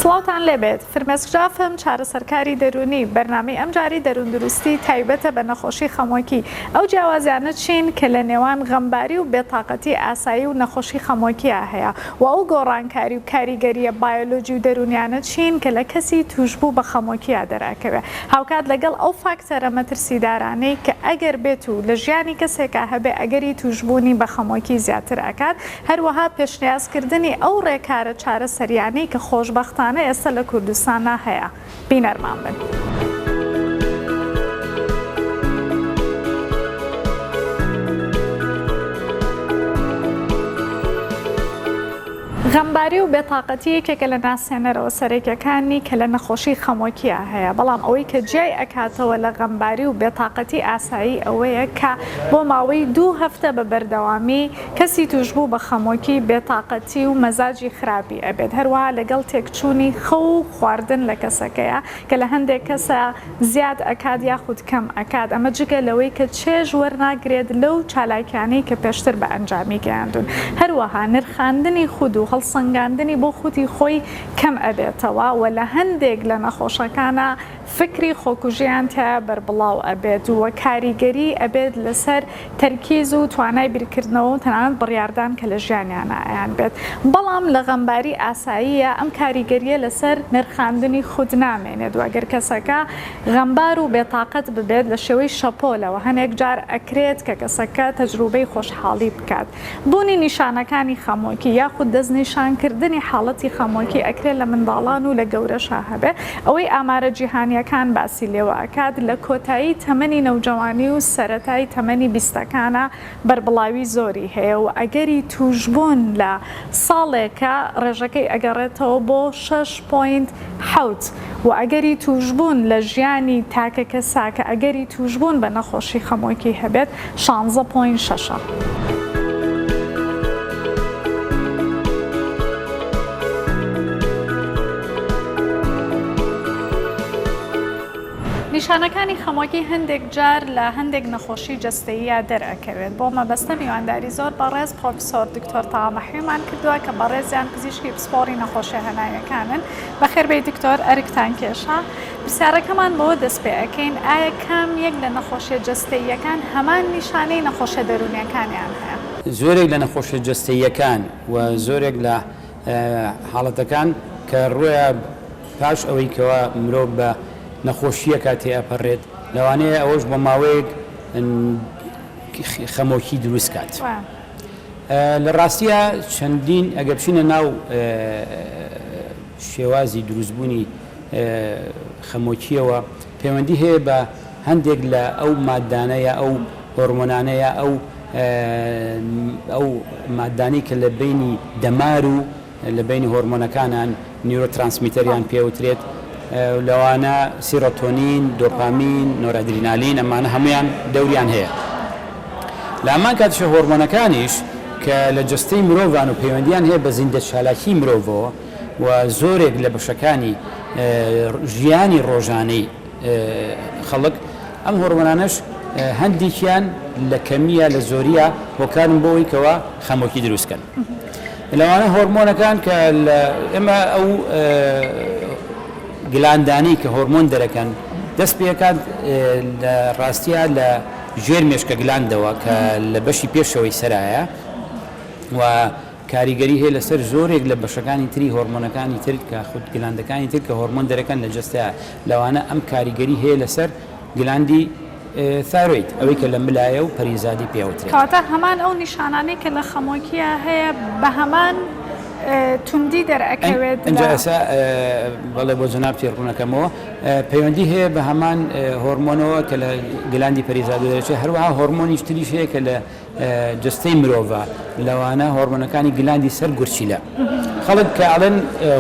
سڵاوتان لێبێت فرمێسک جافم چارەسەرکاری دەروونی بەرنامەی ئەمجاری دەرووندروستی تایبەتە بە نەخۆشی خەمۆکی ئەو جیاوازیانە چین کە لە نێوان غەمباری و بێتاقەتی ئاسایی و نەخۆشی خەمۆکیا هەیە و ئەو گۆڕانکاری و کاریگەرییە بایۆلۆجی و دەروونیانە چین کە لە کەسی تووشبوو بە خەمۆکیا دەرئەکەوێ هاوکات لەگەڵ ئەو فاکتەرە مەترسیدارانەی کە ئەگەر بێت و لە ژیانی کەسێکا هەبێ ئەگەری تووشبوونی بە خەمۆکی زیاتر ئەکات هەروەها پێشنیازکردنی ئەو ڕێکارە چارەسەریانەی کە خۆشبەختانە ئێستا لە کوردستانا هەیە. بینەرمان بن. غەمباری و بێتاقەتی یەکێکە لە ناسێنەرەوە سەرەکیەکانی کە لە نەخۆشی خەمۆکیە هەیە، بەڵام ئەوەی کە جیای ئەکاتەوە لە غەمباری و بێتاقەتی ئاسایی ئەوەیە کە بۆ ماوەی دوو هەفتە بە بەردەوامی کەسی توشبوو بە خەمۆکی بێتاقەتی و مەزاجی خراپی ئەبێت، هەروەها لەگەڵ تێکچوونی خەو و خواردن لە کەسەکەیا کە لە هەندێک کەسا زیاد ئەکات یاخود کەم ئەکات، ئەمە جگە لەوەی کە چێژ وەرناگرێت لەو چالاکیانەی کە پێشتر بە ئەنجامی گەیاندوون، هەروەها نرخاندنی خود و هەڵسەنگاندنی بۆ خودی خۆی کەم ئەبێتەوە و لە هەندێک لە نەخۆشەکانا فکری خۆکوژیان تیایا بەربڵاو ئەبێت و کاریگەری ئەبێت لەسەر تەرکیز و توانای بیرکردنەوە و تەنانەت بڕیاردان کە لە ژیانیانا ئەیانبێت بەڵام لە غەمباری ئاساییە ئەم کاریگەریە لەسەر نرخاندنی خود نامێنێت و گەر کەسەکە غەمبار و بێتاقەت ببێت لە شێوەی شەپۆلەوە هەنێک جار ئەکرێت کە کەسەکە تەجروبەی خۆشحاڵی بکات. بوونی نیشانەکانی خەمۆکی یاخود دەستنیشانکردنی حاڵەتی خەمۆکی ئەکرێت لە منداڵان و لە گەورەشا هەبێ، ئەوەی ئامارە جیهانییەکان باسی لێوە ئەکات لە کۆتایی تەمەنی نەوجەوانی و سەرەتای تەمەنی بیستەکانا بەربڵاوی زۆری هەیە و ئەگەری تووشبوون لە ساڵێکا ڕێژەکەی ئەگەڕێتەوە بۆ شەش point حەوت و ئەگەری تووشبوون لە ژیانی تاکەکەسا کە ئەگەری تووشبوون بە نەخۆشی خەمۆکی هەبێت شانزە point شەشە. نیشانەکانی خەمۆکی هەندێک جار لە هەندێک نەخۆشی جەستەییا دەرئەکەوێت، بۆ مەبەستە میوانداری زۆر بەڕێز پڕۆفیسۆر دکتۆر تەها مەحویمان کردووە کە بەڕێزیان پزیشکی پسپۆڕی نەخۆشیە هەناویەکانن. بەخێربێی دکتۆر، ئەرکتان کێشا. پرسیارەکەمان بەوە دەست پێ ئەکەین، ئایا کام یەک لە نەخۆشیە جەستەییەکان هەمان نیشانەی نەخۆشیە دەروونیەکانیان هەیە؟ زۆرێک لە نەخۆشیە جەستەییەکان و زۆرێک لە حاڵەتەکان کە ڕوویە پاش ئەوەی کەوا مرۆڤ بە نەخۆشییەکە تێئەپەڕێت لەوانەیە ئەوەش بۆ ماوەیەک خەمۆکی دروست کات. لە ڕاستیا چەندین ئەگەر بچینە ناو شێوازی دروستبوونی خەمۆکییەوە پەیوەندی هەیە بە هەندێک لە ئەو ماددانە یا ئەو هۆرمۆنانە یا ئەو ئەو ماددانەی کە لە بەینی دەمار و لە بەینی هۆرمۆنەکانان نیورۆترانسمیتەریان پێوترێت لەوانە سیرۆتۆنین، دۆپامین، نۆرئەدرینالین ئەمانە هەموویان دەوریان هەیە. لە هەمان کاتیشە هۆرمۆنەکانیش کە لە جەستەی مرۆڤان و پەیوەندیان هەیە بە زیندەچالاکیی مرۆڤەوە و زۆرێک لە بەشەکانی ژیانی ڕۆژانەی خەڵک، ئەم هۆرمۆنانەش هەندێکیان لە کەمییە لە زۆرییە هۆکارن بۆ ئەوەی کەوا خەمۆکی دروست کەن. لەوانە هۆرمۆنەکان کە لە ئێمە ئەو گلاندانەی کە هۆرمۆن دەرەکەن دەست پێکات لە ڕاستیا لە ژێر مێشکە گلاندەوە کە لە بەشی پێشەوەی سەرایە و کاریگەری هەیە لەسەر زۆرێک لە بەشەکانی تری هۆرمۆنەکانی تر کە خود گلاندەکانی تر کە هۆرمۆن دەرەکەن لە جەستەیە لەوانە ئەم کاریگەری هەیە لەسەر گلاندی ثایرۆید ئەوەی کە لە ملایە و پەریزادی پێوترێت. کەواتە هەمان ئەو نیشانانەی کە لە خەمۆکییا هەیە بە هەمان توندی دەرئەکەوێت لە. ئینجا ئێستا بەڵێ بۆ جەنابتی ڕوونەکەمەوە پەیوەندی هەیە بە هەمان هۆرمۆنەوە کە لە گلاندی پەریزادە دەرەچێت هەروەها هۆرمۆنیش تریش هەیە کە لە جەستەی مرۆڤە، لەوانە هۆرمۆنەکانی گلاندی سەر گورچیلە. خەڵک کە ئەڵێن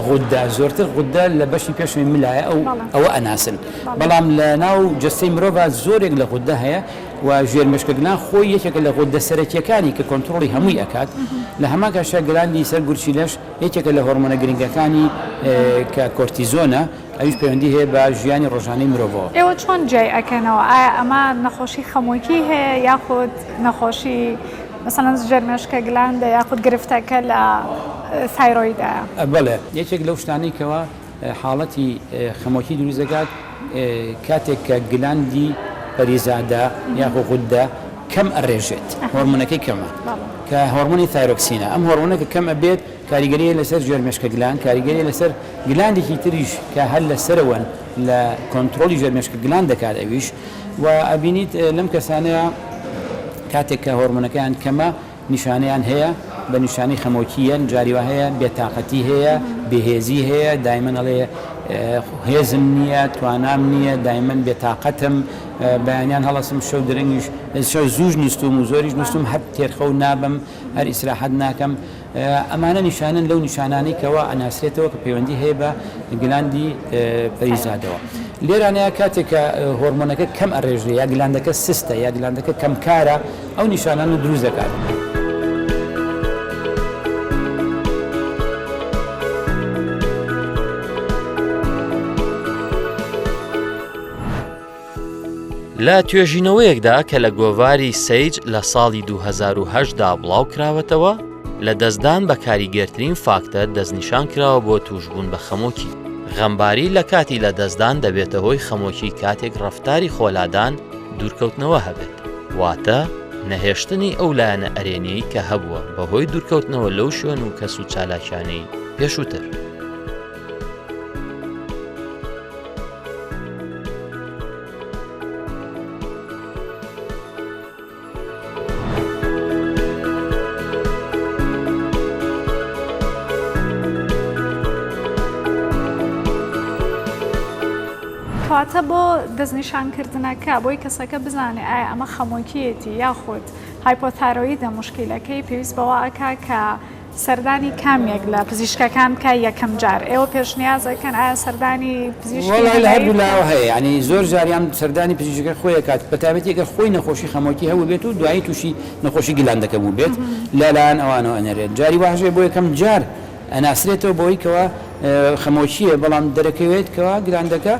غودە، زۆرتر غودە لە بەشی پێشەوەی ملایە ئەو ئەوە ئەناسن، بەڵام لە ناو جەستەی مرۆڤا زۆرێک لە غودە هەیە و ژێرمێشکە گلان خۆی یەکێکە لە غودە سەرەکییەکانی کە کۆنترۆڵی هەمووی ئەکات. لە هەمان کاتیشا گلاندی سەر گورچیلەش یەکێکە لە هۆرمۆنە گرنگەکانی کە کۆرتیزۆنە، ئەویش پەیوەندی هەیە بە ژیانی ڕۆژانەی مرۆڤەوە. ئێوە چۆن جیای ئەکەنەوە ئایا ئەمە نەخۆشی خەمۆکی هەیە یاخود نەخۆشی مەسەلەن ژێرمێشکە گلاندە یاخود گرفتەکە لە ثایرۆیدایە؟ بەڵێ یەکێک لەو شتانەی کەوا. حاڵەتی خەمۆکی دروست دەکات کاتێک کە gland ی پەریزادە یاخۆ غودە کەم ئەڕێژێت هۆرمۆنەکەی کەمە کە هۆرمۆنی thyroxine ە ئەم هۆرمۆنە کە کەم ئەبێت کاریگەریە لەسەر ژێرمێشکە gland کاریگەری لەسەر gland ێکی تریش کە هەر لەسەرەوەن لە کۆنترۆڵی ژێرمێشکە gland دەکات ئەویش و ئەبینیت لەم کەسانەیە کاتێک کە هۆرمۆنەکەیان کەمە نیشانەیان هەیە بە نیشانەی خەمۆکییەن، جاری وا هەیە بێتاقەتی هەیە، بێهێزی هەیە، دایمەن ئەڵێ هێزم نییە، توانام نییە، دایمەن بێتاقەتم، بەیانیان هەڵەسم شەو درەنگیش شەو زووش نووستوم و زۆریش نووستوم هەر تێرخەو نابم، هەر ئیسراحەت ناکەم. ئەمانە نیشانەن لەو نیشانانەی کەوا ئەناسرێتەوە کە پەیوەندی هەیە بە gland ی پەریزادەوە. لێرانەیە کاتێک کە هۆرمۆنەکە کەم ئەڕێژرێ یا gland ەکە سستە یا gland ەکە کەمکارە ئەو نیشانانە دروست دەکات. لە توێژینەوەیەکدا کە لە گۆڤاری Sage لە ساڵی 2010 دا بڵاو کراوەتەوە، لەدەستدان بە کاریگەرترین فاکتەر دەستنیشان کراوە بۆ تووشبوون بە خەمۆکی. غەمباری لە کاتی لەدەستدان دەبێتە هۆی خەمۆکی کاتێک ڕەفتاری خۆلادان دوورکەوتنەوە هەبێت، واتە نەهێشتنی ئەو لایەنە ئەرێنیەی کە هەبووە بەهۆی دوورکەوتنەوە لەو شوێن و کەس و چالاکیانەی پێشووتر. کەواتە بۆ دەستنیشانکردنەکە بۆی کەسەکە بزانێ ئایا ئەمە خەمۆکیەتی یاخود hypothyroid ە موشکیلەکەی پێویست بەوە ئەکا کە سەردانی کام یەک لە پزیشکەکان بکا یەکەم جار ئێوە پێشنیاز ئەکەن ئایا سەردانی پزیشکی وەڵای لە هەنایی هەردوو بکەن؟ لاوە هەیە یانی زۆر جار یان سەردانی پزیشکەکە خۆی ئەکات بە تایبەتی ئەگەر خۆی نەخۆشی خەمۆکی هەبووبێت و دوایی تووشی نەخۆشی gland ەکە بووبێت لە لایەن ئەوانەوە ئەنێرێت جاری واش هەیە بۆ یەکەم جار ئەناسرێتەوە بەوەی کەوا خەمۆکییە بەڵام دەرەکەوێت کەوا gland ەکە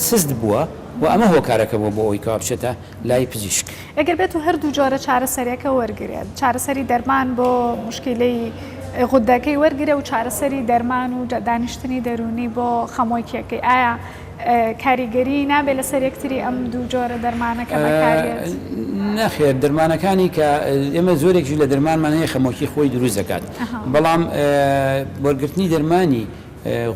سست بووە و ئەمە هۆکارەکە بووە بۆ ئەوەی کەوا بچێتە لای پزیشک. ئەگەر بێت و هەردوو جۆرە چارەسەریەکە وەرگرێت، چارەسەری دەرمان بۆ موشکیلەی غودەکەی وەرگرێ و چارەسەری دەرمان و دانیشتنی دەروونی بۆ خەمۆکیەکەی، ئایا کاریگەری نابێت لەسەر یەکتری ئەم دوو جۆرە دەرمانە کە بەکاریێت؟ نەخێر، دەرمانەکانی کە ئێمە جۆرێکیش لە دەرمانمان هەیە خەمۆکی خۆی دروست دەکات، بەڵام وەرگرتنی دەرمانی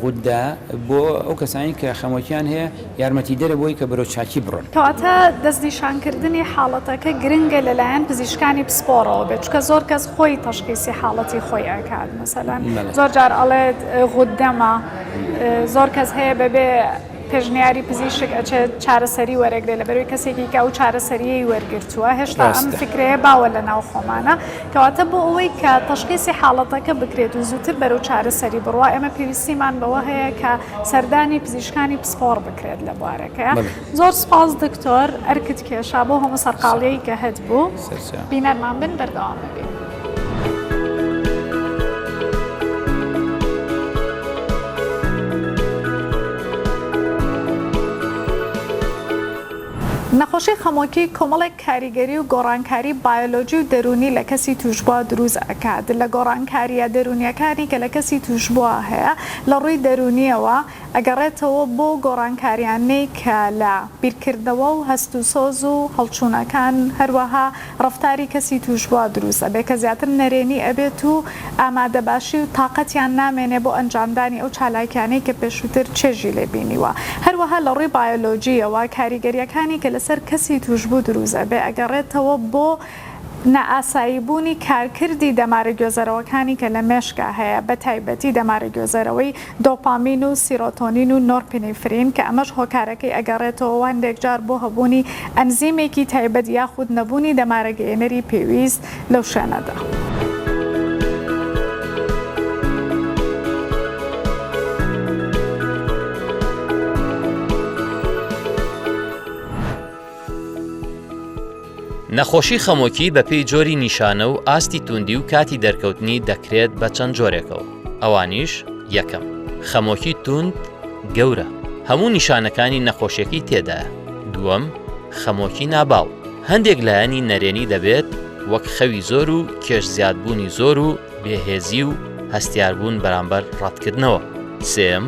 غودە بۆ ئەو کەسانەی کە خەمۆکیان هەیە یارمەتیدەرە بۆی کە بەرەو چاکی بڕۆن. کەواتە دەستنیشانکردنی حاڵەتەکە گرنگە لەلایەن پزیشکانی پسپۆڕەوە بێت چونکە زۆر کەس خۆی تەشخیسی حاڵەتی خۆی ئەکات مەسەلەن زۆر جار ئەڵێت غودەمە زۆر کەس هەیە بەبێ پێشنیاری پزیشک ئەچێت چارەسەری وەرەگرێت لەبەرەوەی کەسێکی کە ئەو چارەسەریەی وەرگرتووە هێشتا ئەم فکرەیە باوە لە ناو خۆمانە کەواتە بۆ ئەوەی کە تەشخیسی حاڵەتەکە بکرێت و زووتر بەرەو چارەسەری بڕوا ئێمە پێویستیمان بەوە هەیە کە سەردانی پزیشکانی پسپۆڕ بکرێت لە بوارەکەیا زۆر سپاس دکتۆر ئەرکت کێشا بۆ هەموو سەرقاڵیەی کە هەت بوو بینەرمان بن بەردەوام بین. نەخۆشی خەمۆکی کۆمەڵێک کاریگەری و گۆڕانکاری بایۆلۆجی و دەروونی لە کەسی تووشبووە دروست ئەکات، لە گۆڕانکارییە دەروونییەکانی کە لە کەسی تووشبووە هەیە لە ڕووی دەروونییەوە ئەگەڕێتەوە بۆ گۆڕانکاریانەی کە لە بیرکردنەوە و هەست و سۆز و هەڵچوونەکان هەروەها ڕەفتاری کەسی تووشبووە دروست ئەبێت کە زیاتر نەرێنی ئەبێت و ئامادەباشی و تاقەتیان نامێنێ بۆ ئەنجامدانی ئەو چالاکیانەی کە پێشووتر چێژی لێ بینیوە. هەروەها لە ڕووی بایۆلۆجییەوە کاریگەرییەکانی کە لەسەر کەسی تووشبوو دروست ئەبێ ئەگەڕێتەوە بۆ نائاساییبوونی کارکردی دەمارەگوێزەرەوەکانی کە لە مێشکا هەیە بە تایبەتی دەمارەگوێزەرەوەی دۆپامین و سیرۆتۆنین و نۆرپینیفرین کە ئەمەش هۆکارەکەی ئەگەڕێتەوە هەندێک جار بۆ هەبوونی ئەنزیمێکی تایبەت یاخود نەبوونی دەمارەگەیەنەری پێویست لەو شوێنەدا. نەخۆشی خەمۆکی بەپێی جۆری نیشانە و ئاستی توندی و کاتی دەرکەوتنی دەکرێت بە چەند جۆرێکەوە ئەوانیش یەکەم خەمۆکی توند گەورە هەموو نیشانەکانی نەخۆشیەکەی تێدایە دووەم خەمۆکی ناباو هەندێک لایەنی نەرێنی دەبێت وەک خەوی زۆر و کێش زیادبوونی زۆر و بێهێزی و هەستیاربوون بەرامبەر ڕەتکردنەوە سێم.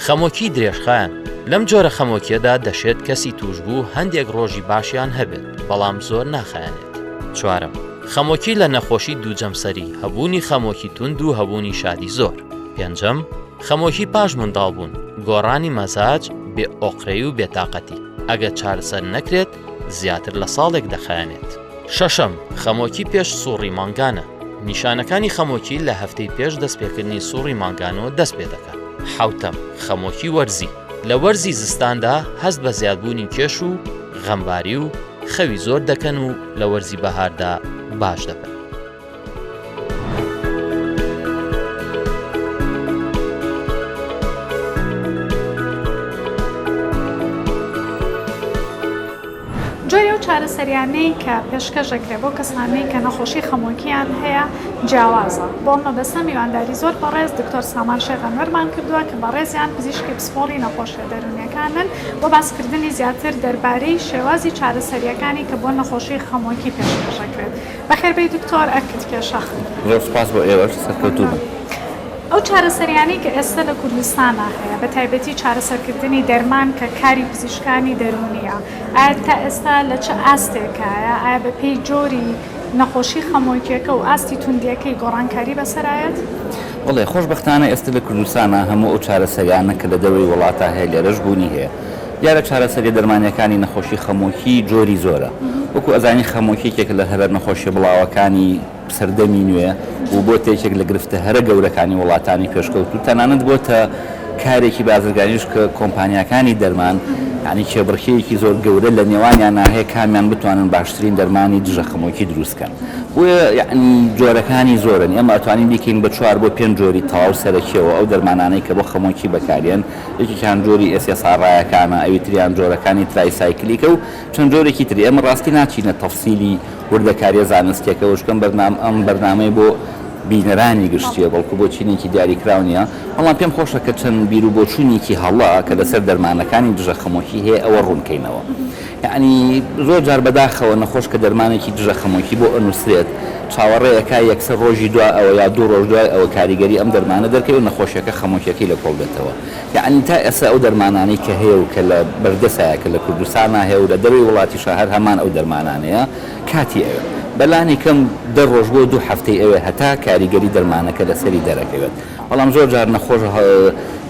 خەمۆکی درێژخایەن، لەم جۆرە خەمۆکیەدا دەشێت کەسی تووشبوو هەندێک ڕۆژی باشیان هەبێت، بەڵام زۆر ناخایەنێت. چوارەم، خەمۆکی لە نەخۆشی دووجەمسەری، هەبوونی خەمۆکی توند و هەبوونی شادی زۆر. پێنجەم، خەمۆکی پاش منداڵبوون، گۆڕانی مەزاج، بێ ئۆقرەیی و بێتاقەتی، ئەگەر چارەسەر نەکرێت زیاتر لە ساڵێک دەخایەنێت. شەشەم، خەمۆکی پێش سوڕی مانگانە، نیشانەکانی خەمۆکی لە هەفتەی پێش دەستپێکردنی سوڕی مانگانەوە دەست پێدەکات. حەوتەم، خەمۆکی وەرزی، لە وەرزی زستاندا هەست بە زیادبوونی کێش و غەمباری و خەوی زۆر دەکەن و لە وەرزی بەهاردا باش دەبن. جۆری ئەو چارەسەریانەی کە پێشکەش دەکرێت بۆ کەسانەی کە نەخۆشی خەمۆکییان هەیە جیاوازە، بۆ ئەم مەبەستە میوانداری زۆر بەڕێز دکتۆر سامان شێخ ئەنوەرمان کردووە کە بەڕێزیان پزیشکی پسپۆڕی نەخۆشیە دەروونیەکانن بۆ باسکردنی زیاتر دەربارەی شێوازی چارەسەریەکانی کە بۆ نەخۆشی خەمۆکی پێشکەش دەکرێت. بەخێربێی دکتۆر ئەرکت کێشە. زۆر سوپاس بۆ ئێوەش سەرکەوتوو بن. ئەو چارەسەریانەی کە ئێستا لە کوردستانا هەیە بە تایبەتی چارەسەرکردنی دەرمان کە کاری پزیشکانی دەروونیە ئایا تا ئێستا لە چ ئاستێکایە؟ ئایا بە پێی جۆری نەخۆشی خەمۆکیەکە و ئاستی توندیەکەی گۆڕانکاری بەسەرایەت؟ بەڵێ خۆشبەختانە ئێستا لە کوردستانا هەموو ئەو چارەسەریانە کە لە دەرەوەی وڵاتا هەیە لێرەش بوونی هەیە. دیارە چارەسەریە دەرمانیەکانی نەخۆشی خەمۆکی جۆری زۆرە. وەکو ئەزانی خەمۆکی یەکێکە لە هەرە نەخۆشیە بڵاوەکانی سەردەمی نوێ و بۆتە یەکێک لە گرفتە هەرە گەورەکانی وڵاتانی پێشکەوتوو، تەنانەت بۆتە کارێکی بازرگانیش کە کۆمپانیاکانی دەرمان یانی کێبڕکێیەکی زۆر گەورە لە نێوانیانا هەیە کامیان بتوانن باشترین دەرمانی دژە خەمۆکی دروست کەن. بۆیە یانی جۆرەکانی زۆرن ئێمە ئەتوانین بیکەین بە چوار بۆ پێنج جۆری تەواو سەرەکیەوە ئەو دەرمانانەی کە بۆ خەمۆکی بەکاریەن یەکێکیان جۆری SSRI ەکانە ئەوی تریان جۆرەکانی tricyclic ە و چەند جۆرێکی تری ئێمە ڕاستی ناچینە تەفسیلی وردەکاریە زانستیەکە وشکەم بەرنام ئەم بەرنامەی بۆ بینەرانی گشتیە بەڵکو بۆ چینێکی دیاریکراو نیە بەڵام پێم خۆشە کە چەند بیروبۆچوونێکی هەڵە کە لەسەر دەرمانەکانی دژە خەمۆکی هەیە ئەوە ڕوون کەینەوە یەعنی زۆر جار بەداخەوە نەخۆش کە دەرمانێکی دژە خەمۆکی بۆ ئەنوسرێت چاوەڕێ ئەکا یەکسەر ڕۆژی دوا ئەوە یا دوو ڕۆژ دوای ئەوە کاریگەری ئەم دەرمانە دەرکەوێ و نەخۆشیەکە خەمۆکیەکەی لە کۆڵ بێتەوە یەعنی تا ئێستا ئەو دەرمانانەی کە هەیە و کە لە بەردەسایە کە لە کوردستانا هەیە و لە دەرەوەی وڵاتیشا هەر هەمان ئەو دەرمانانەیە کاتی ئەوێ بەلانی کەم دە ڕۆژ بۆ دوو هەفتەی ئەوێ هەتا کاریگەری دەرمانەکە لەسەری دەرەکەوێت بەڵام زۆر جار نەخۆش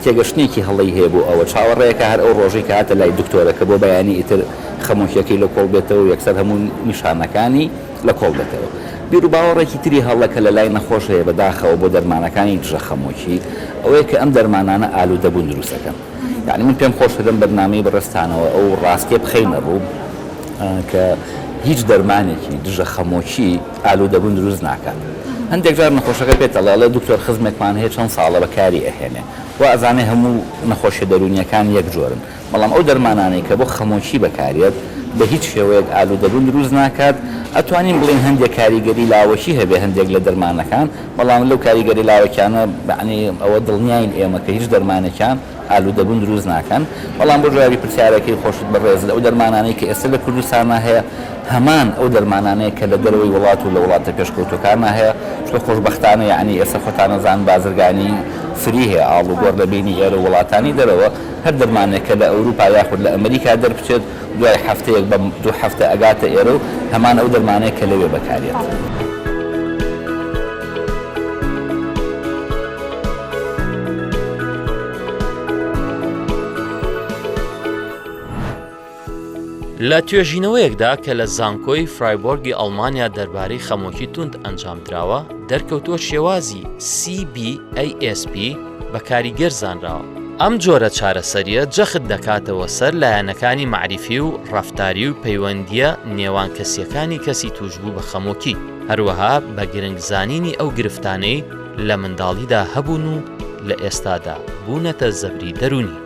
تێگەشتنێکی هەڵەی هەیە بۆ ئەوە چاوەڕێیەکە هەر ئەو ڕۆژەی کە هاتە لای دکتۆرەکە بۆ بەیانی ئیتر خەمۆکیەکەی لە کۆڵ بێتەوە و یەکسەر هەموو نیشانەکانی لە کۆڵ بێتەوە. بیروباوەڕێکی تری هەڵە کە لە لای نەخۆش هەیە بە داخەوە بۆ دەرمانەکانی دژە خەمۆکی ئەوەیە کە ئەم دەرمانانە ئالوودەبوون دروست ئەکەن. یانی من پێم خۆشە لەم بەرنامەی بەڕێزتانەوە ئەو ڕاستیە بخەینە ڕوو کە هیچ دەرمانێکی دژە خەمۆکی ئالوودەبوون دروست ناکات. هەندێک جار نەخۆشەکە پێت ئەڵێ ئەڵێ دکتۆر خزمێکمان هەیە چەند ساڵە بەکاری ئەهێنێ وا ئەزانێ هەموو نەخۆشیە دەروونیەکان یەک جۆرن. بەڵام ئەو دەرمانانەی کە بۆ خەمۆکی بەکارێت بە هیچ شێوەیەک ئالوودەبوون دروست ناکات، ئەتوانین بڵێین هەندێک کاریگەری لاوەکی هەبێ هەندێک لە دەرمانەکان، بەڵام لەو کاریگەری لاوەکیانە یەعنی ئەوە دڵنیاین ئێمە کە هیچ دەرمانێکیان ئالوودەبوون دروست ناکەن، بەڵام بۆ جوابی پرسیارەکەی خۆشت بەڕێزت ئەو دەرمانانەی کە ئێستا لە کوردستانا هەیە هەمان ئەو دەرمانانەیە کە لە دەرەوەی وڵات و لە وڵاتە پێشکەوتووەکانا هەیە، چونکە خۆشبەختانە یەعنی ئێستا خۆتان ئەزانن بازرگانی فری هەیە ئاڵوگۆڕ لە بەینی ئێرە و وڵاتانی دەرەوە، هەر دەرمانێک کە لە ئەوروپا یاخود لە ئەمریکا دەربچێت دوای هەفتەیەک بە دوو هەفتە ئەگاتە ئێرە و هەمان ئەو دەرمانەیە کە لەوێ بەکارێت. لە توێژینەوەیەکدا کە لە زانکۆی فرایبۆرگی ئەڵمانیا دەربارەی خەمۆکی توند ئەنجامدراوە، دەرکەوتووە شێوازی CBASP بە کاریگەر زانراوە. ئەم جۆرە چارەسەرییە جەخت دەکاتەوە سەر لایەنەکانی مەعریفی و ڕەفتاری و پەیوەندییە نێوان کەسییەکانی کەسی تووشبوو بە خەمۆکی، هەروەها بە گرنگ زانینی ئەو گرفتانەی لە منداڵیدا هەبوون و لە ئێستادا بوونەتە زەبری دەروونی.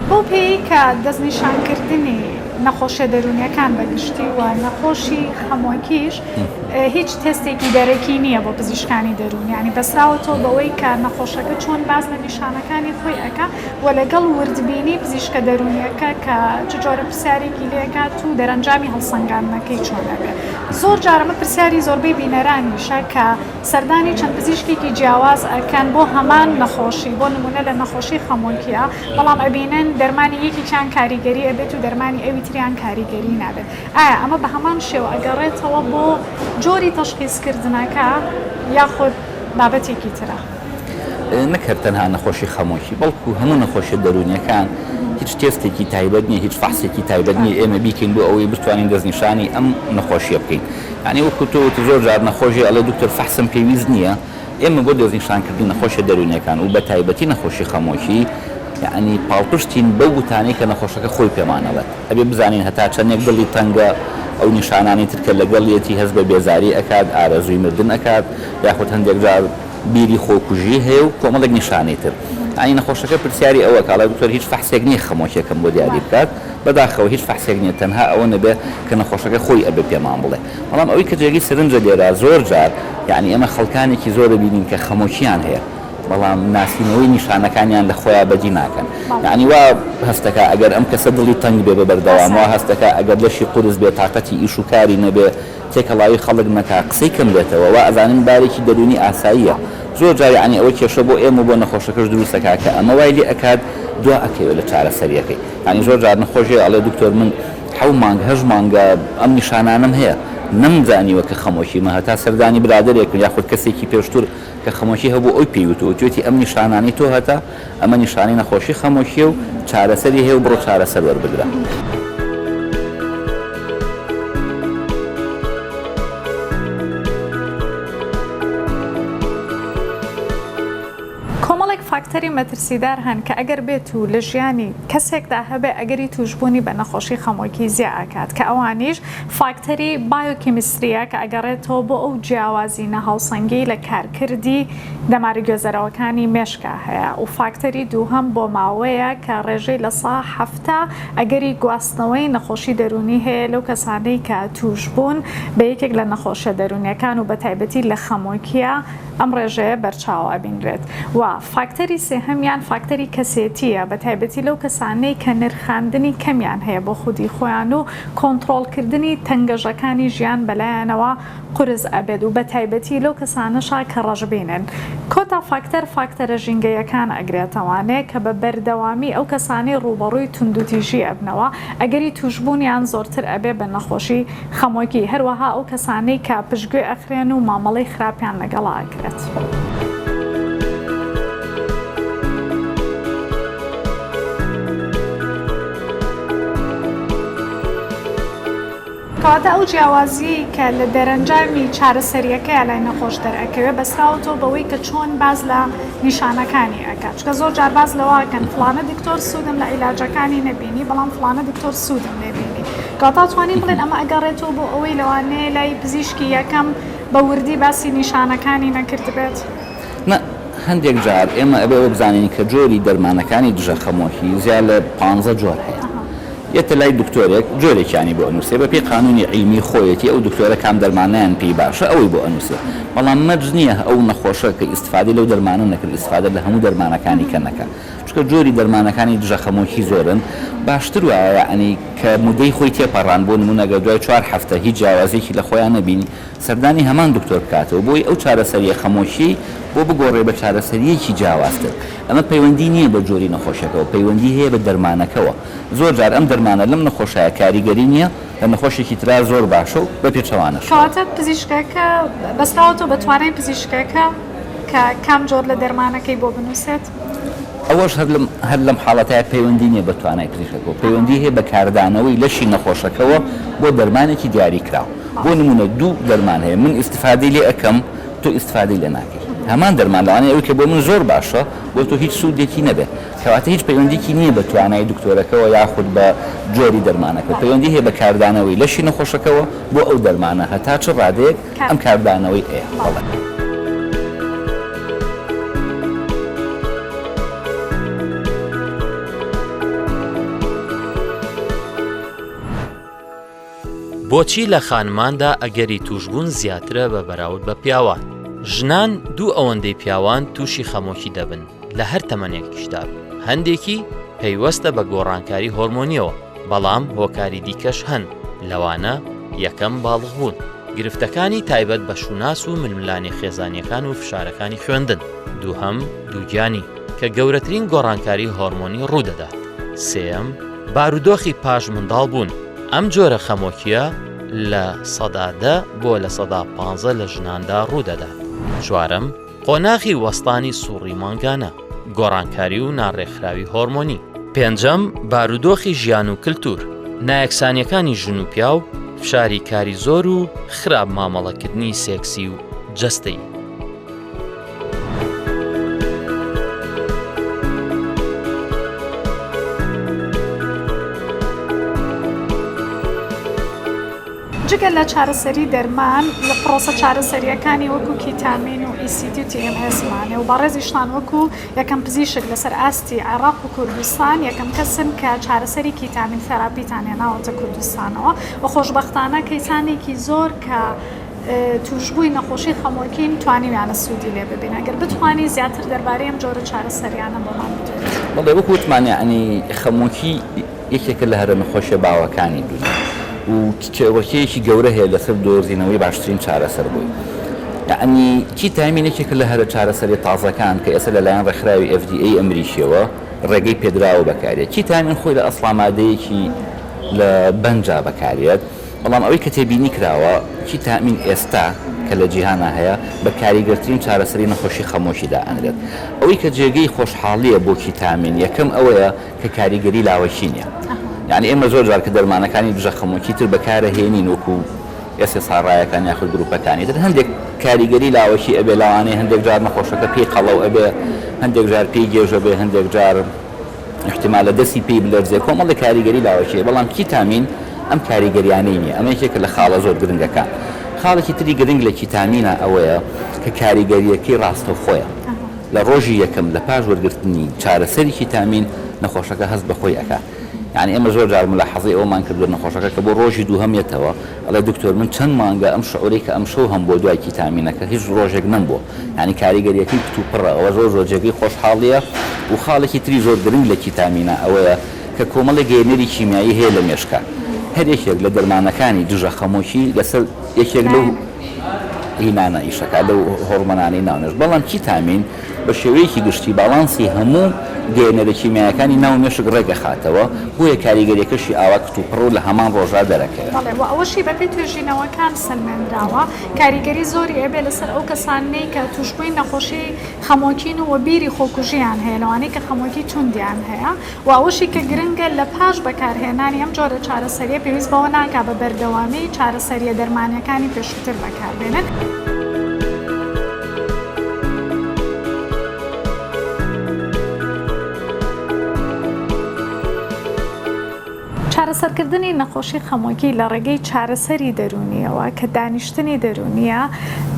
بەو پێیەی کە دەستنیشانکردنی. نەخۆشیە دەروونیەکان بە گشتی و نەخۆشی خەمۆکیش هیچ تێستێکی دەرەکی نییە بۆ پزیشکانی دەروون یانی بەسراوەتەوە بەوەی کە نەخۆشەکە چۆن باس لە نیشانەکانی خۆی ئەکا و لەگەڵ وردبینی پزیشکە دەروونیەکە کە چ جۆرە پرسیارێکی لێکات و دەرەنجامی هەڵسەنگاندنەکەی چۆن ئەبێ. زۆر جار ئەمە پرسیاری زۆربەی بینەرانیشە کە سەردانی چەند پزیشکێکی جیاواز ئەکەن بۆ هەمان نەخۆشی، بۆ نموونە لە نەخۆشی خەمۆکیە، بەڵام ئەبینن دەرمانی یەکێکیان کاریگەری ئەبێت و دەرمانی ئەوی تریان کاریگەری نابێت. ئایا ئەمە بە هەمان شێوە ئەگەڕێتەوە بۆ جۆری تەشخیسکردنەکە یاخود بابەتێکی ترە؟ نەک هەر تەنها نەخۆشی خەمۆکی بەڵکو هەموو نەخۆشیە دەروونیەکان هیچ تێستێکی تایبەت نیە هیچ فەحسێکی تایبەت نیە ئێمە بیکەین بۆ ئەوەی بتوانین دەستنیشانی ئەم نەخۆشیە بکەین یانی وەکو تۆ وتت زۆر جار نەخۆش ئەڵێ دکتۆر فەحسم پێویست نیە ئێمە بۆ دەستنیشانکردنی نەخۆشیە دەروونیەکان و بەتایبەتی نەخۆشی خەمۆکی یانی پاڵپشتین بەو وتانەی کە نەخۆشەکە خۆی پێمان ئەڵێت ئەبێ بزانین هەتا چەندێک دڵی تەنگە ئەو نیشانانەی تر کە لەگەڵیەتی هەست بە بێزاری ئەکات ئارەزووی مردن ئەکات یاخود هەندێک جار بیری خۆکوژی هەیە و کۆمەڵێک نیشانەی تر. یانی نەخۆشەکە پرسیاری ئەوە ئەکا ئەڵێ دکتۆر هیچ فەحسێک نییە خەمۆکیەکەم بۆ دیاری بکات؟ بەداخەوە هیچ فەحسێک نییە تەنها ئەوە نەبێ کە نەخۆشەکە خۆی ئەبێ پێمان بڵێ. بەڵام ئەوەی کە جێگەی سەرنجە لێرە زۆر جار یانی ئێمە خەڵکانێکی زۆر ئەبینین کە خەمۆکیان هەیە بەڵام ناسینەوەی نیشانەکانیان لە خۆیا بەدی ناکەن. یانی وا هەستەکا ئەگەر ئەم کەسە دڵی تەنگ بێ بە بەردەوام وا هەستەکا ئەگەر لەشی قورس بێ تاقەتی ئیش و کاری نەبێ تێکەڵاوی خەڵک نەکا قسەی کەم بێتەوە وا ئەزانن بارێکی دەروونی ئاساییە زۆر جار یەعنی ئەوە کێشە بۆ ئێمە و بۆ نەخۆشەکەش دروست ئەکا کە ئەمە وای لێ ئەکات دوا ئەکەوێ لە چارەسەریەکەی یەعنی زۆر جار نەخۆش هەیە ئەڵێ دکتۆر من حەو مانگ هەشت مانگە ئەم نیشانانەم هەیە نەمزانیوە کە خەمۆکیمە هەتا سەردانی برادەرێکم یاخود کەسێکی پێشتر کە خەمۆکی هەبوو ئەوی پێی وتووە وتوێتی ئەم نیشانانەی تۆ هەتە ئەمە نیشانەی نەخۆشی خەمۆکییە و چارەسەری هەیە و بڕۆ چارەسەر وەربگرە. کۆمەڵێک فاکتەری مەترسیدار هەن کە ئەگەر بێت و لە ژیانی کەسێکدا هەبێ ئەگەری تووشبوونی بە نەخۆشی خەمۆکی زیا ئەکات کە ئەوانیش فاکتەری بایۆکیمیسترییە کە ئەگەڕێتەوە بۆ ئەو جیاوازی ناهاوسەنگی لە کارکردی دەمارگوێزەرەوەکانی مێشکا هەیە و فاکتەری دووهەم بۆماوەیە کە ڕێژەی 70% ئەگەری گواستنەوەی نەخۆشی دەروونی هەیە لەو کەسانەی کە تووشبوون بە یەکێک لە نەخۆشیە دەروونیەکان و بەتایبەتی لە خەمۆکیە ئەم ڕێژەیە بەرچاو ئەبینرێت و فاکتەری سێهەمیان فاکتەری کەسێتیە بەتایبەتی لەو کەسانەی کە نرخاندنی کەمیان هەیە بۆ خودی خۆیان و کۆنتڕۆڵکردنی تەنگەژەکانی ژیان بەلایانەوە قورس ئەبێت و بەتایبەتی لەو کەسانەشا کە ڕەشبینن. کۆتا فاکتەر فاکتەرە ژینگەیەکان ئەگرێتەوانێ کە بە بەردەوامی ئەو کەسانەی ڕووبەڕووی توندوتیژی ئەبنەوە ئەگەری تووشبوونیان زۆرتر ئەبێ بە نەخۆشی خەمۆکی هەروەها ئەو کەسانەی کە پشتگوێ ئەخرێن و مامەڵەی خراپیان لەگەڵا ئەکرێت. کەواتە ئەو جیاوازییەی کە لە دەرەنجامی چارەسەرییەکەیا لای نەخۆش دەرئەکەوێ بەستراوەتەوە بەوەی کە چۆن باس لە نیشانەکانی ئەکات چونکە زۆر جار باس لەوە ئەکەن فڵانە دکتۆر سوودم لە عیلاجەکانی نەبینی بەڵام فڵانە دکتۆر سوودم لێ بینی کەواتە ئەتوانین بڵێین ئەمە ئەگەڕێتەوە بۆ ئەوەی لەوانەیە لای پزیشکی یەکەم بە وردی باسی نیشانەکانی نەکردبێت؟ نا، هەندێک جار ئێمە ئەبێ ئەوە بزانین کە جۆری دەرمانەکانی دژە خەمۆکی زیاد لە پانزە جۆر هەیە. یەتە لای دکتۆرێک جۆرێکیانی بۆ ئەنوسێ بە پێی قانونی عیلمی خۆیەتی ئەو دکتۆرە کام دەرمانەیان پێی باشە ئەوەی بۆ ئەنوسێ بەڵام مەرج نیە ئەو نەخۆشە کە ئیستفادەی لەو دەرمانە نەکرد ئیستفادە لە هەموو دەرمانەکانی کە نەکا چونکە جۆری دەرمانەکانی دژە خەمۆکی زۆرن باشتر وایە یەعنی کە مودەی خۆی تێپەڕاند بۆ نمونە گەر دوای چوار هەفتە هیچ جیاوازیەکی لە خۆیا نەبینی سەردانی هەمان دکتۆر بکاتەوە بۆی ئەو چارەسەریە خەمۆکیەی بۆ بگۆڕێ بە چارەسەریەکی جیاوازتر ئەمە پەیوەندی نیە بە جۆری نەخۆشیەکەوە پەیوەندی هەیە بە دەرمانەکەوە زۆر جار ئەم دەرمانە لەم نەخۆشایە کاریگەری نیە لە نەخۆشێکی ترا زۆر باشە و بە پێچەوانەشەوە. کەواتە پزیشکەکە بەستراوەتەوە بە توانای پزیشکەکە کە کام جۆر لە دەرمانەکەی بۆ بنوسێت؟ ئەوەش هەر لەم هەر لەم حاڵەتایە پەیوەندی نیە بە توانای پزیشکەکەوە پەیوەندی هەیە بە کاردانەوەی لەشی نەخۆشەکەوە بۆ دەرمانێکی دیاریکراو. بۆ نموونە دوو دەرمان هەیە من ئیستفادەی لێ ئەکەم تۆ ئیستفادەی لێ ناکەی هەمان دەرمان لەوانەیە ئەوی کە بۆ من زۆر باشە بۆ تۆ هیچ سوودێکی نەبێ کەواتە هیچ پەیوەندیکی نییە بە توانای دکتۆرەکەوە یاخود بە جۆری دەرمانەکە پەیوەندی هەیە بە کاردانەوەی لەشی نەخۆشەکەوە بۆ ئەو دەرمانە هەتا چ ڕادەیەک ئەم کاردانەوەی ئەیە بەڵێ. بۆچی لە خانماندا ئەگەری تووشبوون زیاترە بە بەراورد بە پیاوان؟ ژنان دوو ئەوەندەی پیاوان تووشی خەمۆکی دەبن لە هەر تەمەنێکیشدا بن، هەندێکی پەیوەستە بە گۆڕانکاری هۆرمۆنییەوە، بەڵام هۆکاری دیکەش هەن، لەوانە، یەکەم باڵغبوون، گرفتەکانی تایبەت بە شوناس و ململانێ خێزانییەکان و فشارەکانی خوێندن، دووهەم دووگیانی، کە گەورەترین گۆڕانکاری هۆرمۆنی ڕوودەدات، سێیەم بارودۆخی پاش منداڵبوون، ئەم جۆرە خەمۆکییە 10% بۆ 15% لە ژناندا ڕوودەدات. چوارەم، قۆناغی وەستانی سوڕی مانگانە، گۆڕانکاری و ناڕێکخراوی هۆرمۆنی. پێنجەم، بارودۆخی ژیان و کلتور، نایەکسانییەکانی ژن و پیاو، فشاری کاری زۆر و خراپ مامەڵەکردنی سێکسی و جەستەیی. جگە لە چارەسەری دەرمان، لە پرۆسە چارەسەرییەکانی وەکو کیتامین و ECT و TMS مانێ و بەڕێزیشتان وەکو یەکەم پزیشک لەسەر ئاستی عێراق و کوردستان یەکەم کەسن کە چارەسەری ketamine therapy تان هێناوەتە کوردستانەوە و خۆشبەختانە کەیسانێکی زۆر کە تووشبووی نەخۆشی خەمۆکین توانیویانە سوودی لێ ببینن ئەگەر بتوانی زیاتر دەربارەی ئەم جۆرە چارەسەریانە بۆمان بدوێیت. بەڵێ وەکو وتمان یەعنی خەمۆکی یەکێکە لە هەرە نەخۆشیە باوەکانی دونیا و کێبڕکێیەکی گەورە هەیە لەسەر دۆزینەوەی باشترین چارەسەر بۆی یەعنی کیتامین یەکێکە لە هەرە چارەسەریە تازەکان کە ئێستا لەلایەن ڕێکخراوی FDA ئەمریکیەوە ڕێگەی پێدراوە بەکارێت کیتامین خۆی لە ئەسڵا مادەیەکی لە بەنجا بەکارێت بەڵام ئەوەی کە تێبینی کراوە کیتامین ئێستا کە لە جیهانا هەیە بە کاریگەرترین چارەسەری نەخۆشی خەمۆکی دائەنرێت. ئەوەی کە جێگەی خۆشحاڵیە بۆ کیتامین یەکەم ئەوەیە کە کاریگەری لاوەکی نیە. یانی ئێمە زۆر جار کە دەرمانەکانی دژە خەمۆکی تر بەکارئەهێنین وەکو SSRI ەکان یاخود گروپەکانی تر هەندێک کاریگەری لاوەکی ئەبێ لەوانەیە هەندێک جار نەخۆشەکە پێی قەڵەو ئەبێ هەندێک جار پێی گێژ ئەبێ هەندێک جار ئیحتیمالە دەستی پێی بلەرزێ، کۆمەڵێک کاریگەری لاوەکی هەیە، بەڵام کیتامین ئەم کاریگەریانەی نییە، ئەمە یەکێکە لە خاڵە زۆر گرنگەکان. خاڵێکی تری گرنگ لە کیتامینا ئەوەیە کە کاریگەرییەکەی ڕاستەوخۆیە، لە ڕۆژی یەکەم لە پاش وەرگرتنی چارەسەری کیتامین نەخۆشەکە هەست بە خۆی ئەکات، یانی ئێمە زۆر جار مولاحەزەی ئەوەمان کردووە نەخۆشەکە کە بۆ ڕۆژی دووهەم یەتەوە ئەڵێ دکتۆر من چەند مانگە ئەم شعورەی کە ئەمشەو هەمبووە دوای کیتامینەکە هیچ ڕۆژێک نەمبووە. یانی کاریگەریەکەی کتوپڕە ئەوە زۆر زۆر جێگەی خۆشحاڵیە و خاڵێکی تری زۆر گرنگ لە کیتامینا ئەوەیە کە کۆمەڵێک گەیەنەری کیمیایی هەیە لە مێشکا هەر یەکێک لە دەرمانەکانی دژە خەمۆکی لەسەر یەکێک لەو هینانە ئیشەکا لەو هۆڕمۆنانەی ناو مێشک بەڵام کیتامین بە شێوەیەکی گشتی باڵانسی هەموو گەیەنەرە کیمیایەکانی ناو مێشک ڕێک ئەخاتەوە بۆیە کاریگەریەکەشی ئاوا کتوپڕ و لە هەمان ڕۆژا دەرەکەوێ. بەڵێ وە ئەوەشی بەپێی توێژینەوەکان سەلمێنراوە کاریگەری زۆری ئەبێ لەسەر ئەو کەسانەی کە توشبووی نەخۆشی خەمۆکین و بیری خۆکوژیان هەیە لەوانەی کە خەمۆکی توندیان هەیە و ئەوەشی کە گرنگە لە پاش بەکارهێنانی ئەم جۆرە چارەسەریە پێویست بەوە ناکا بە بەردەوامی چارەسەریە دەرمانیەکانی پێشووتر بەکاربێنن. چارەسەرکردنی نەخۆشی خەمۆکی لە ڕێگەی چارەسەری دەروونییەوە کە دانیشتنی دەروونییە،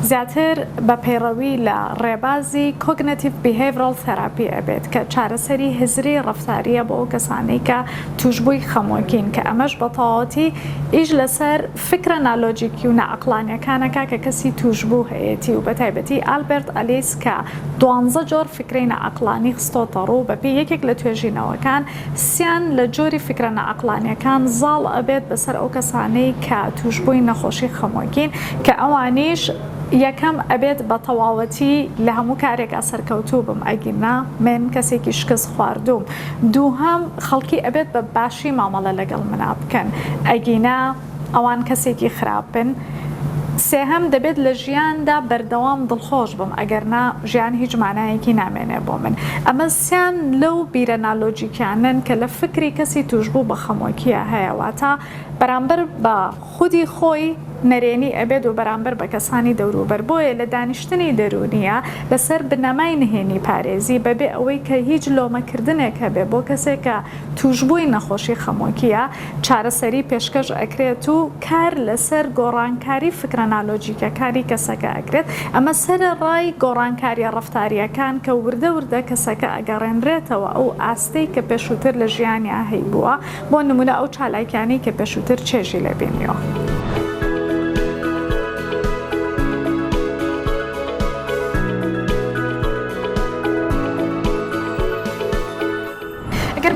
زیاتر بە پەیڕەوی لە ڕێبازی Cognitive Behavioral Therapy ئەبێت کە چارەسەری هزری ڕەفتارییە بۆ ئەو کەسانەی کە تووشبووی خەمۆکین کە ئەمەش بە تەواوەتی ئیش لەسەر فکرە نالۆجیکی و نائەقڵانییەکان ئەکا کە کەسی تووشبوو هەیەتی و بەتایبەتی ئالبێرت ئەلیس کە دوانزە جۆر فکرەی نائەقڵانی خستۆتە ڕوو بەپێی یەکێک لە توێژینەوەکان سیان لە جۆری فکرە نائەقڵانیەکان زاڵ ئەبێت بەسەر ئەو کەسانەی کە توشبووی نەخۆشی خەمۆکین کە ئەوانیش یەکەم ئەبێت بە تەواوەتی لە هەموو کارێکا سەرکەوتوو بم ئەگینا من کەسێکی شکست خواردووم دووهەم خەڵکی ئەبێت بە باشی مامەڵە لەگەڵ منا بکەن ئەگینا ئەوان کەسێکی خراپن. سێهەم، دەبێت لە ژیاندا بەردەوام دڵخۆش بم، ئەگەرنا ژیان هیچ مانایەکی نامێنێ بۆ من. ئەمە سیان لەو بیرە نالۆجیکیانەن کە لە فکری کەسی تووشبوو بە خەمۆکییە هەیە، واتە بەرامبەر بە خودی خۆی نەرێنی ئەبێت و بەرامبەر بە کەسانی دەوروبەر. بۆیە لە دانیشتنی دەروونییە لەسەر بنەمای نهێنی پارێزی بەبێ ئەوەی کە هیچ لۆمەکردنێک هەبێ بۆ کەسێک کە تووشبووی نەخۆشی خەمۆکییە، چارەسەری پێشکەش ئەکرێت و کار لەسەر گۆڕانکاری فکرە نالۆجیکەکانی کەسەکە ئەکرێت، ئەمە سەرەڕای گۆڕانکاریە ڕەفتاریەکان کە وردە وردە کەسەکە ئەگەڕێنرێتەوە ئەو ئاستەی کە پێشووتر لە ژیانیا هەیبووە، بۆ نموونە ئەو چالاکیانەی کە پێشووتر چێژی لێ بینیوە.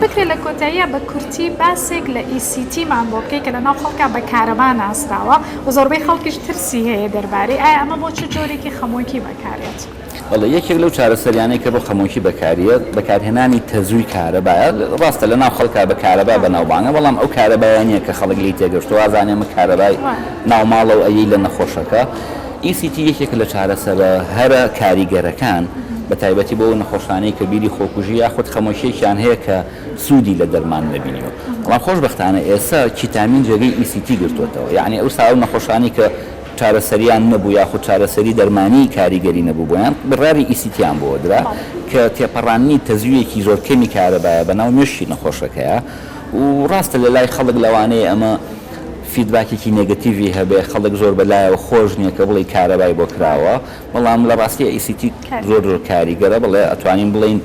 بکرێت لە کۆتاییا بە کورتی باسێک لە ECT مان بۆ بکەی کە لە ناو خەڵکا بە کارەبا ناسراوە و زۆربەی خەڵکیش ترسی هەیە دەربارەی، ئایا ئەمە بۆ چ جۆرێکی خەمۆکی بەکارێت؟ بەڵێ، یەکێک لەو چارەسەریانەی کە بۆ خەمۆکی بەکاریەت، بەکارهێنانی تەزووی کارەبایە، ڕاستە لەناو خەڵکا بە کارەبا بەناوبانگە، بەڵام ئەو کارەبایە نییە کە خەڵک لێی تێگەشتووە، وازانێ ئەمە کارەبای ناو ماڵە و ئەیەی لە نەخۆشەکە. ECT یەکێکە لە چارەسەرە هەرە کاریگەرەکان، بە تایبەتی بۆ ئەو نەخۆشانەی کە بیری خۆکوژی یاخود خەمۆکییەکیان هەیە کە سوودی لە دەرمان نەبینیوە. بەڵام خۆشبەختانە ئێستا کیتامین جێگەی ECT گرتووەتەوە، یەعنی ئەوسا ئەو نەخۆشانەی کە چارەسەریان نەبوو یاخود چارەسەری دەرمانی کاریگەری نەبوو بۆیان، بڕیاری ECT یان بۆ درا کە تێپەڕاندنی تەزوویەکی زۆر کەمی کارەبایە بەناو مێشکی نەخۆشەکەیا و ڕاستە لەلای خەڵک لەوانەیە ئەمە feedback ێکی negative ی هەبێ، خەڵک زۆر بەلایەوە خۆش نییە کە بڵێی کارەبای بۆ کراوە، بەڵام لە ڕاستیا ECT زۆر زۆر کاریگەرە، بەڵێ ئەتوانین بڵێین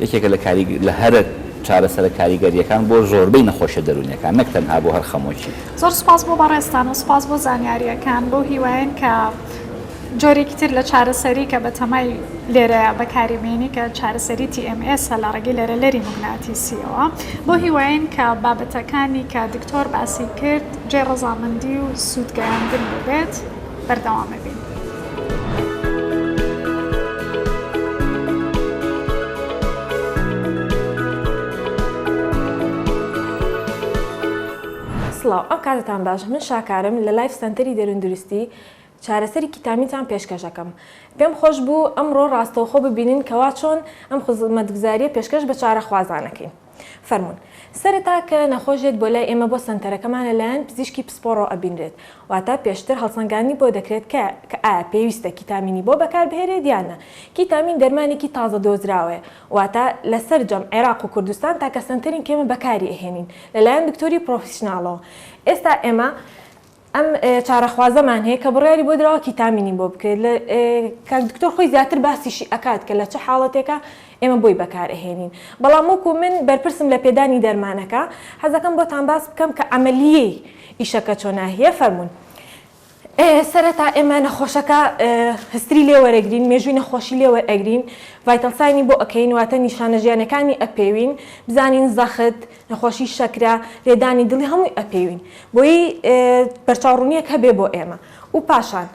یەکێکە لە کاری لە هەرە چارەسەرە کاریگەرییەکان بۆ زۆربەی نەخۆشیە دەروونیەکان نەک تەنها بۆ هەر خەمۆکی. زۆر سوپاس بۆ بەڕێزتان و سوپاس بۆ زانیارییەکان، بەو هیوایەین کە جۆرێکی تر لە چارەسەری کە بەتەمای لێرە بەکاری بێنی کە چارەسەری TMS ە لە ڕێگەی لەرەلەری موگناتیسیەوە، بەو هیوایەین کە بابەتەکانی کە دکتۆر باسی کرد جێی ڕەزامەندی و سوود گەیاندن بووبێت، بەردەوام ئەبین. سڵاو ئەم کاتەتان باش من شاکارم لە لایف سەنتەری دەرووندروستی چارەسەری کیتامینتان پێشکەش ئەکەم پێم خۆش بوو ئەمڕۆ ڕاستەوخۆ ببینین کەوا چۆن ئەم خزمەتگوزاریە پێشکەش بە چارەخوازان ئەکەین فەرموون سەرەتا کە نەخۆش دێت بۆ لای ئێمە بۆ سەنتەرەکەمان لە لایەن پزیشکی پسپۆڕەوە ئەبینرێت واتە پێشتر هەڵسەنگاندنی بۆ دەکرێت کە کە ئایا پێویستە کیتامینی بۆ بەکار بهێنرێت یان نا کیتامین دەرمانێکی تازە دۆزراوەیە واتە لە سەرجەم عێراق و کوردستان تاکە سەنتەرین کە ئێمە بەکاری ئەهێنین لەلایەن دکتۆری professional ەوە ئێستا ئێمە ئەم چارەخوازەمان هەیە کە بڕیاری بۆ دراوە کیتامینی بۆ بکرێت لە کاک دکتۆر خۆی زیاتر باسیشی ئەکات کە لە چ حاڵەتێکا ئێمە بۆی بەکار ئەهێنین بەڵام وەکو من بەرپرسم لە پێدانی دەرمانەکە حەزەکەم بۆتان باس بکەم کە عەمەلیەی ئیشەکە چۆناهیە فەرموون سەرەتا ئێمە نەخۆشەکە history لێ وەرەگرین مێژووی نەخۆشی لێ وەرئەگرین vital sign ی بۆ ئەکەین واتە نیشانە ژیانەکانی ئەپێوین بزانین زەخت نەخۆشی شەکرە، لێدانی دڵی هەمووی ئەپێوین بۆیی بەرچاوڕوونیەک هەبێ بۆ ئێمە و پاشان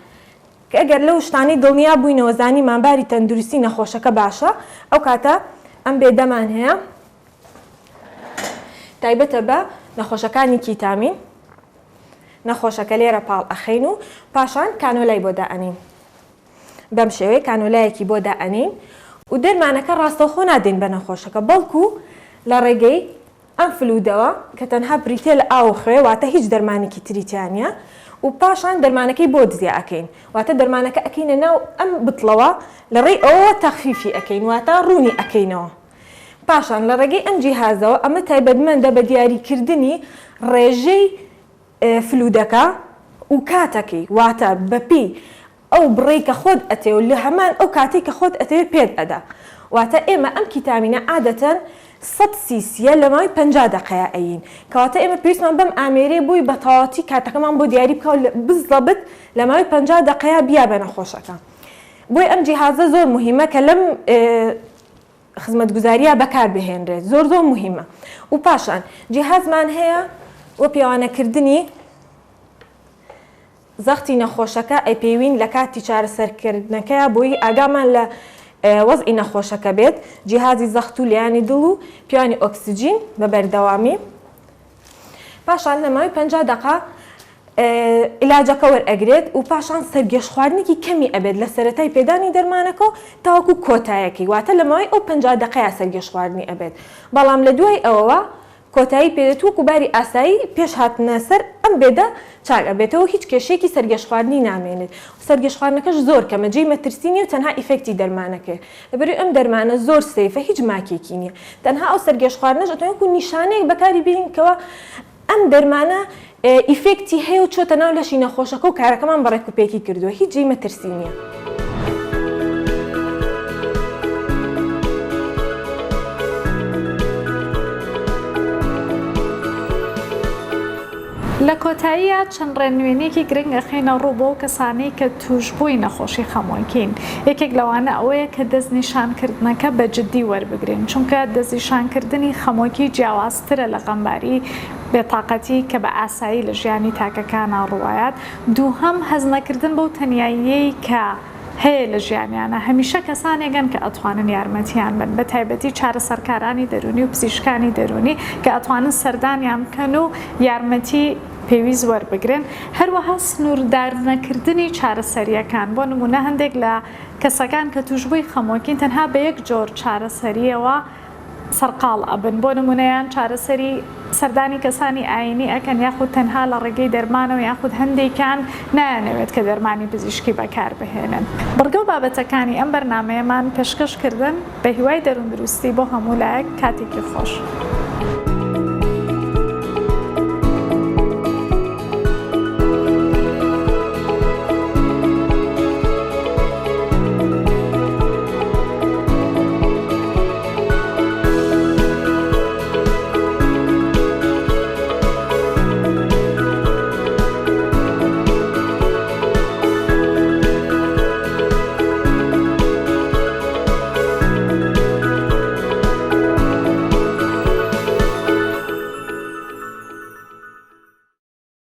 ئەگەر لەو شتانەی دڵنیا بووینەوە زانیمان باری تەندروستی نەخۆشەکە باشە ئەو کاتە ئەم بێدەمان هەیە تایبەتە بە نەخۆشەکانی کیتامین نەخۆشەکە لێرە پاڵ ئەخەین و پاشان کانۆلای بۆ دائەنین. بەم شێوەیە کانۆلایەکی بۆ دائەنێین و دەرمانەکە ڕاستەوخۆ نادەین بە نەخۆشەکە بەڵکو لە ڕێگەی ئەم fluid ەوە کە تەنها بریتیە لە ئاو و خوێ واتە هیچ دەرمانێکی تری تیا نیە و پاشان دەرمانەکەی بۆ دزیا ئەکەین واتە دەرمانەکە ئەکەینە ناو ئەم بتڵەوە لە ڕێی ئەوەوە تەخفیفی ئەکەین واتە ڕوونی ئەکەینەوە پاشان لە ڕێگەی ئەم جیهازەوە ئەمە تایبەتمەندە بە دیاریکردنی ڕێژەی fluid ەکە و کاتەکەی واتە بەپێی ئەو بڕەی کە خۆت ئەتەوێ و لە هەمان ئەو کاتەی کە خۆت ئەتەوێ پێت ئەدا واتە ئێمە ئەم کیتامینە عادەتەن سەد سیسیە لە ماوەی 50 دەقەیا ئەیین کەواتە ئێمە پێویستمان بەم ئامێرەیە بۆی بە تەواوەتی کاتەکەمان بۆ دیاری بکا و بزەبت لە ماوەی 50 دەقەیا بیا بە نەخۆشەکە بۆیە ئەم جیهازە زۆر موهیمە کە لەم خزمەتگوزاریە بەکار بهێنرێت زۆر زۆر موهیمە و پاشان جیهازمان هەیە بۆ پێوانەکردنی زەختی نەخۆشەکە ئەیپێوین لە کاتی چارەسەرکردنەکەیا بۆی ئاگامان لە وەزعی نەخۆشەکە بێت جیهازی زەخت و لێیانی دڵ و پێوانی ئۆکسجین بە بەردەوامی پاشان لە ماوەی 50 دەقە عیلاجەکە وەرئەگرێت و پاشان سەرگێژخواردنێکی کەمی ئەبێت لە سەرەتای پێدانی دەرمانەکە و تاوەکو کۆتایەکەی واتە لە ماوەی ئەو 50 دەقەیە سەرگێژخواردنی ئەبێت بەڵام لە دوای ئەوەوە کۆتایی پێدێت وەکو باری ئاسایی پێش هاتنە سەر ئەم bed ە چاک ئەبێتەوە هیچ کێشەیەکی سەرگێژخواردنی نامێنێت و سەرگێژخواردنەکەش زۆر کەمە جێی مەترسی نیە و تەنها effect ی دەرمانەکەیە لەبەرئەوەی ئەم دەرمانە زۆر safe ە هیچ ماکێکی نیە تەنها ئەو سەرگێژخواردنەش ئەتوانین وەکو نیشانەیەک بەکاری بێنین کەوا ئەم دەرمانە effect ی هەیە و چۆتە ناو لەشی نەخۆشەکە و کارەکەمان بە ڕێکوپێکی کردووە هیچ جێی مەترسی نییە. لە کۆتاییا چەند ڕێنوێنیەکی گرنگ ئەخەینە ڕوو بۆ ئەو کەسانەی کە تووشبووی نەخۆشی خەمۆکین، یەکێک لەوانە ئەوەیە کە دەستنیشانکردنەکە بە جدی وەربگرین، چونکە دەستنیشانکردنی خەمۆکی جیاوازترە لە غەمباری بێتاقەتی کە بە ئاسایی لە ژیانی تاکەکانا ڕووئەیات، دووهەم هەستنەکردن بەو تەنیاییەی کە هەیە لە ژیانیانا هەمیشە کەسانێک هەن کە ئەتوانن یارمەتیان بەن بە تایبەتی چارەسەرکارانی دەروونی و پزیشکانی دەروونی کە ئەتوانن سەردانیان بکەن و یارمەتی پێویست وەربگرن هەروەها سنووردارنەکردنی چارەسەرییەکان بۆ نموونە هەندێک لە کەسەکان کە تووشبووی خەمۆکین تەنها بە یەک جۆر چارەسەرییەوە سەرقاڵ ئەبن بۆ نمونە یان چارەسەری سەردانی کەسانی ئاینی ئەکەن یاخود تەنها لە ڕێگەی دەرمانەوە یاخود هەندێکیان نایانەوێت کە دەرمانی پزیشکی بەکار بهێنن. بڕگە و بابەتەکانی ئەم بەرنامەیەمان پێشکەش کردن بە هیوای دەرووندروستی بۆ هەموو لایەک کاتێکی خۆش.